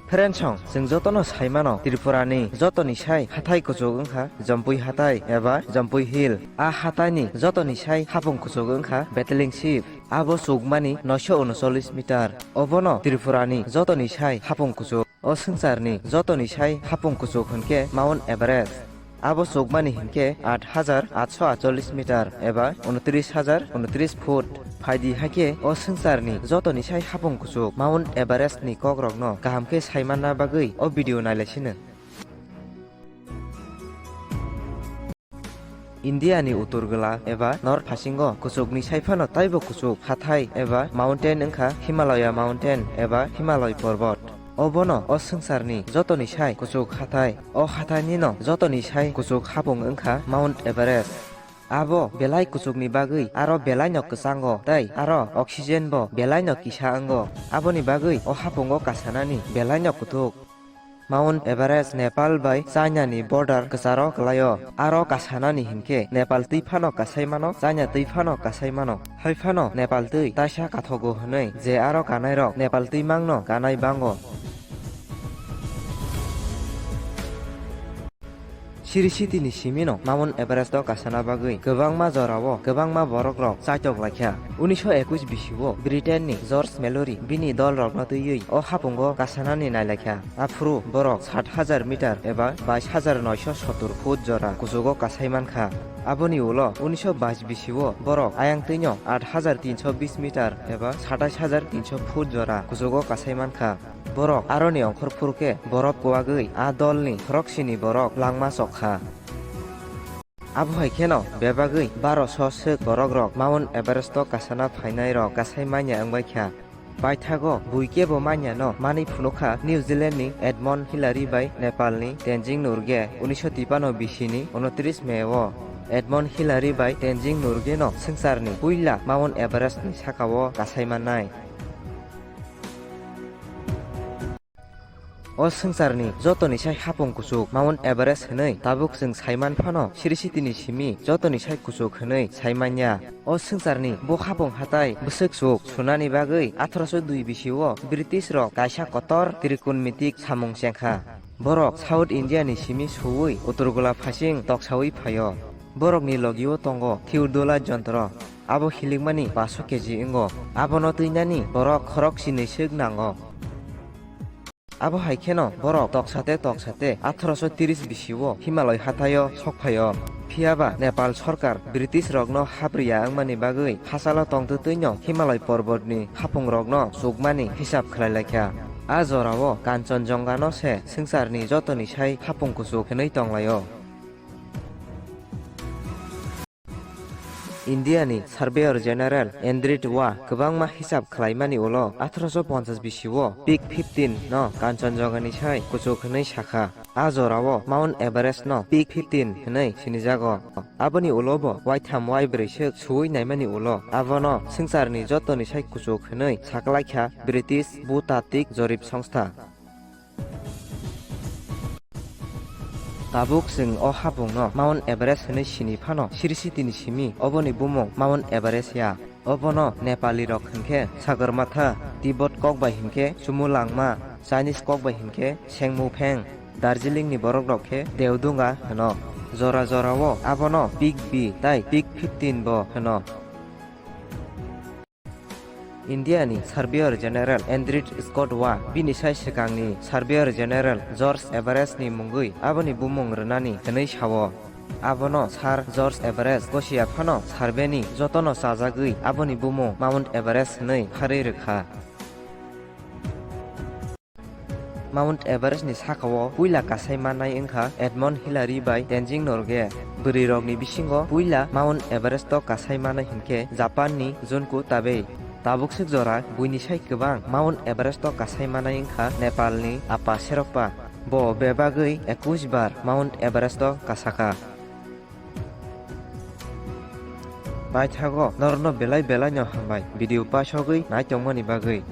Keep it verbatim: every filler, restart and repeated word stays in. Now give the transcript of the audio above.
Friendsong, chwng jotono saimano, Tripurani jotoni sai hathai kuchuk wngkha Jampui hathai eba Jampui Hill. A hathaini jotoni sai hapung kuchuk wngkha Battling Ship. Abo chukmani noisho unochollis meter. Obono Tripurani jotoni sai hapung kuchuk. O swngcharni jotoni sai hapung kuchuk hwnkhe Mount Everest. Abo chukmani hinkhe aat hajar atsho atchollis meter eba unotris hajar unotris foot. Phaidi haikhe o swngcharni jotoni sai hapung kuchuk Mount Everest ni kokrokno kaham khe saimanna bagwi o video nailaisino. India ni utur gwla eba north phasingo kuchukni sai phano taibo kuchuk hathai eba mountain wngkha Himalaya mountain eba Himalay porbot. Obono o swngcharni jotoni sai kuchuk hathai. O hathainino jotoni sai kuchuk hapung wngkha Mount Everest. Abo belai kuchukni bagwi aro belaino kwchango tei aro oxygen bo belaino kisa wngo. Aboni bagwi o hapungo kasanani belaino kuthuk. Mount Everest Nepal bai China ni border kwcharo kwlaio. Aro kasanani hinkhe Nepal twi phano kasai mano, China twi phano kasai mano. Hai phano Nepal twi taisa kathogo hwnwi je aro kanairok Nepal twi mangno kanai bango. Siri City ni simino Mount Everest o kasana bagwi kwbangma jorao kwbangma borok rok chaitok laikha. Unisho ekush bisio Britain ni George Mallory bini dol rokno twiwi o hapungo kasanani nailaikha. Aphuru borok sat hajar meter eba bais hajar noisho sottur foot jora kuchugo kasai mankha. Aboni ulo unisho bais bisio borok ayang twino aat hajar tinsho bis meter eba satais hajar tinsho foot jora kuchugo kasai mankha. Borok aroni ongkhor phuru khe borop kwagwi a dolni khoroksini borok langma chok kha. Abo hai kheno bebagwi baroso swk borok rok Mount Everest o kasana phainai rok kasai manya wngbai kha. Paithago bui kebo manya no manwi phunukha New Zealand ni Edmund Hillary bai Nepal ni Tenzing Norgay unisho tipano bisi ni unotris May o. Edmund Hillary bai Tenzing Norgay no swngcharni puila Mount Everest ni sakao kasai mannai. O swngcharni jotoni sai hapung kuchuk Mount Everest hwnwi tabuk chwng saiman phano Sri City ni simi jotoni sai kuchuk hwnwi saimanya. O swngcharni bo hapung hatai bwswk chuk sunani bagwi atharoso dui bisio British rok kaisa kotor trigonometric samung chengkha. Borok South India ni simi suwi Uttargola phasing toksawi phaio. Borokni logio tongo Theodolite jontro. Abo hilikmani paso keji wngo. Abono twinani borok khorok chinwi swk nango. Abo hai kheno borok toksate toksate atharoso tiris bisio Himalay hathaio sokphaio. Phiyaba Nepal sorkar British rokno hapriya wngmani bagwi hachalo tongtwtwino Himalay porbotni hapungrokno chukmani hisab khlai laikha. A jorao Kanchenjunga no se swngcharni jotoni sai hapung kuchuk hwnwi tonglaio. India ni Surveyor General Andrew Waugh kwbangma hisab khlaimani ulo atharoso ponchas bisio Peak fifteen no Kanchenjunga ni sai kuchuk hwnwi sakha. A jorao Mount Everest no Peak fifteen hwnwi sinijago. Aboni ulo bo waitham waibrwi swk suwi naimani ulo abono swngcharni jotoni sai kuchuk hwnwi saklaikha British Bhutattwik Jorib Songstha. Tabuk chwng o hapungno Mount Everest hwnwi sini phano, Sri City ni simi oboni bumung Mount Everest ya. Obono Nepali rok hinkhe Sagarmatha, Tibet kok bai hinkhe Chumulangma, Chinese kok bai hinkhe Sengmupheng, Darjeeling ni borok rok khe Deodunga hwno. Jora jorao abono Peak B tai Peak fifteen bo hwno. India ni Surveyor General Andrew Scott Waugh bini sai swkangni Surveyor General George Everest ni mungwi aboni bumung rwnani hwnwi sao. Abono Sir George Everest gosiya phano survey ni jotono chajagwi aboni bumung Mount Everest hwnwi pharwi rwkha. Mount Everest ni sakao puila kasai manai wngkha Edmund Hillary bai Tenzing Norgay. Bwrwi rokni bisingo puila Mount Everest o kasai manai hinkhe Japan ni Junko Tabei. Tabuk swk jora buini sai kwbang Mount Everest o kasai manai wngkha Nepal ni Apa Sherpa. Bo bebagwi ekush bar Mount Everest o kasakha. Paithago norokno belai belaino hambai video paisogwi naitongmani bagwi.